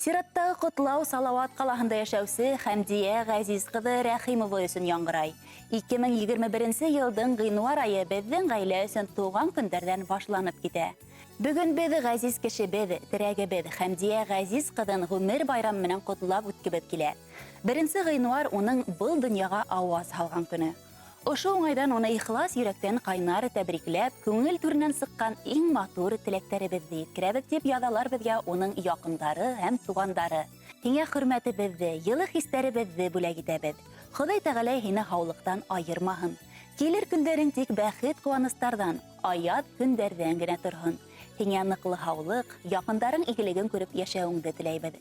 Сираттағы ҡотлау Салауат ҡалаһында йәшәүсе Хәмдиә Ғәзиз ҡыҙы Рәхимова өсөн яңғырай. 2021 йылдың ғинуар айы беҙҙең ғаилә өсөн тыуған көндәрҙән башланып китә. Бөгөн беҙ ғәзиз кешебеҙ, терәгебеҙ Хәмдиә Ғәзиз ҡыҙын ғүмер байрамы менән ҡотлап үткебеҙ килә. 1 ғинуар уның был донъяға ауаз һалған көнө. Ошо уңайҙан уны ихлас йөрәктән ҡайнар тәбрикләп, күңел түренән сыҡҡан иң матур теләктәребеҙҙе еткерәбеҙ, тип яҙалар беҙгә уның яҡындары һәм туғандары. Һиңә хөрмәтебеҙҙе, йылы хистәребеҙҙе бүләк итәбеҙ. Хоҙай Тәғәлә һине һаулыҡтан айырмаһын. Килер көндәрең тик бәхет ҡыуаныстарҙан, аяҙ көндәрҙән генә торһон. Һиңә ныҡлы һаулыҡ, яҡындарың игелеген күреп йәшәүеңде теләйбеҙ.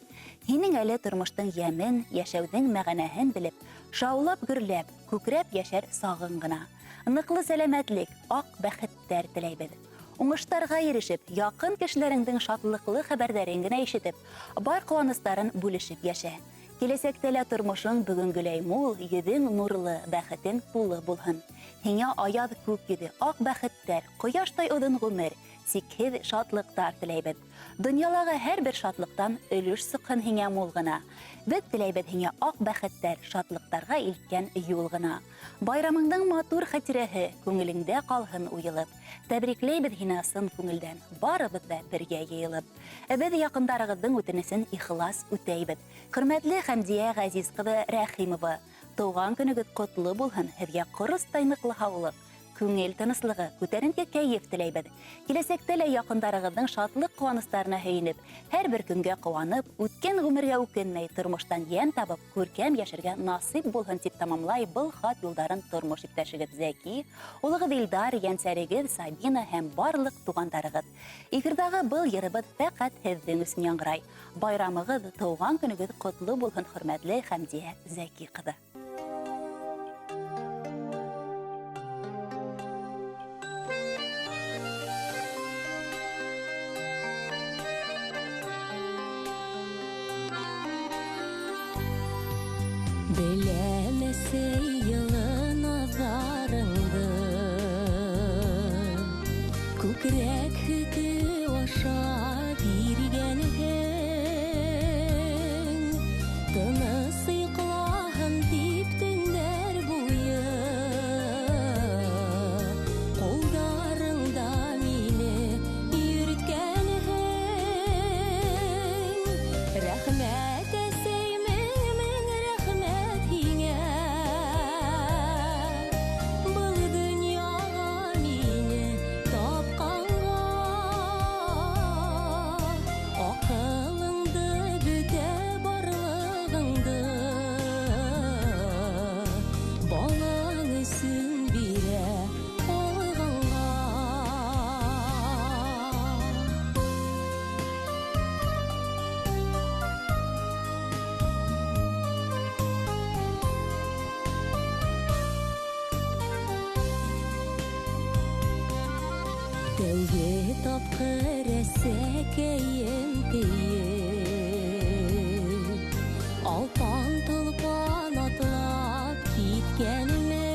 Һинең әле тормоштоң йәмен, йәшәүҙең мәғәнәһен белеп, шаулап гөрләп, күкрәп йәшәр сағың ғына. Ныҡлы сәләмәтлек, аҡ бәхеттәр теләйбеҙ. Уңыштарға ирешеп, яҡын кешеләреңдең шатлыҡлы хәбәрҙәрен генә ишетеп, бар ҡыуаныстарын бүлешеп йәшә. Киләсәктә лә тормошоң бөгөнгөләй мул, йөҙөң нурлы, бәхетең тулы булһын. Һиңә аяҙ күк йөҙө, аҡ бәхеттәр, ҡояштай оҙон ғүмер, сикһеҙ шатлыҡтар теләйбеҙ. Донъялағы һәр бер шатлыҡтан өлөш сыҡһын һиңә мул ғына. Беҙ теләйбеҙ һиңә аҡ бәхеттәр, шатлыҡтарға илткән юл ғына. Байрамыңдың матур хәтирәһе күңелеңдә ҡалһын уйылып. Тәбрикләйбеҙ һине ысын күңелдән, барыбыҙ ҙа бергә йыйылып. Беҙ яҡындарығыҙҙың үтенесен ихлас үтәйбеҙ. Хөрмәтле Хәмдиә Ғәзиз ҡыҙы Рәхимова, тыуған көнөгөҙ ҡотло булһын, һеҙгә ҡоростай ныҡлы һаулыҡ, күңел тыныслығы, күтәренке кәйеф теләйбеҙ. Киләсәктә лә яҡындарығыҙҙың шатлыҡ ҡыуаныстарына һөйөнөп, һәр бер көнгә ҡыуанып, үткән ғүмергә үкенмәй, тормоштан йәм табып, күркәм йәшәргә насип булһын, тип тамамлай был хат юлдарын тормош иптәшегеҙ Зәки, улығыҙ Илдар, йәнсәрегеҙ Сабина һәм барлыҡ туғандарығыҙ. Эфирҙағы был йырыбыҙ фәҡәт һеҙҙең өсөн яңғырай. Байрамығыҙ, тыуған көнөгөҙ ҡотло булһын, хөрмәтле Хәмдиә Зәки ҡыҙы. Беләм, әсәй, йылы наҙарыңды, күкрәк һөтө аша биргәнһең. Тыныс йоҡлаһын тип төндәр буйы, ҡулдарыңда мине йөрөткәнһең. Рәхмәт, әсәй, мең-мең рәхмәт һиңә, был донъяға мине тапҡанға. Аҡылыңды, бөтә барлығыңды балаң өсөн бирә алғанға. Тәүге тапҡыр әсәкәйем тейеп, алпан толпан атлап киткәнмен.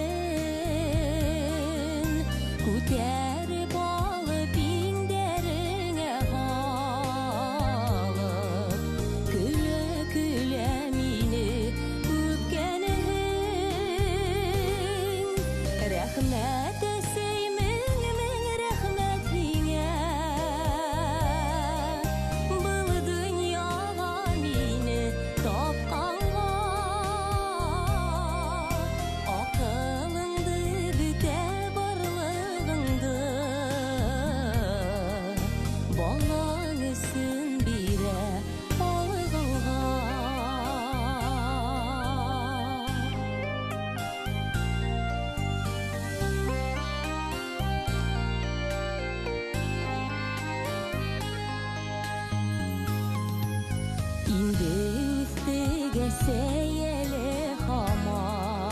Күтәреп алып иңдәреңә һалып, көлә-көлә мине үпкәнһең. Рәхмәт, әсәй, мең-мең рәхмәт һиңә, был донъяға мине тапҡанға. Аҡылыңды, бөтә барлығыңды балаң өсөн бирә алғанға. Инде үҫтек, әсәй, әле һаман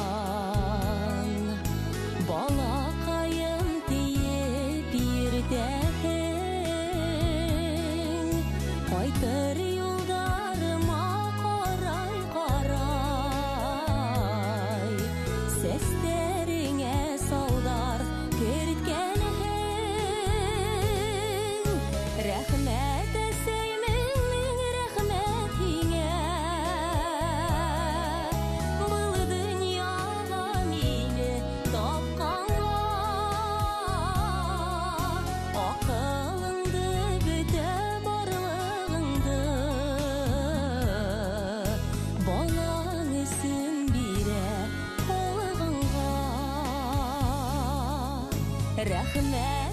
балаҡайым тиеп йөрөтәһең. Ҡайтыр юлдарыма ҡарай, ҡарай, сәстәреңә салдар керткәнһең. Рәхмәт, әсәй, мең-мең рәхмәт һиңә. Рәхмәт.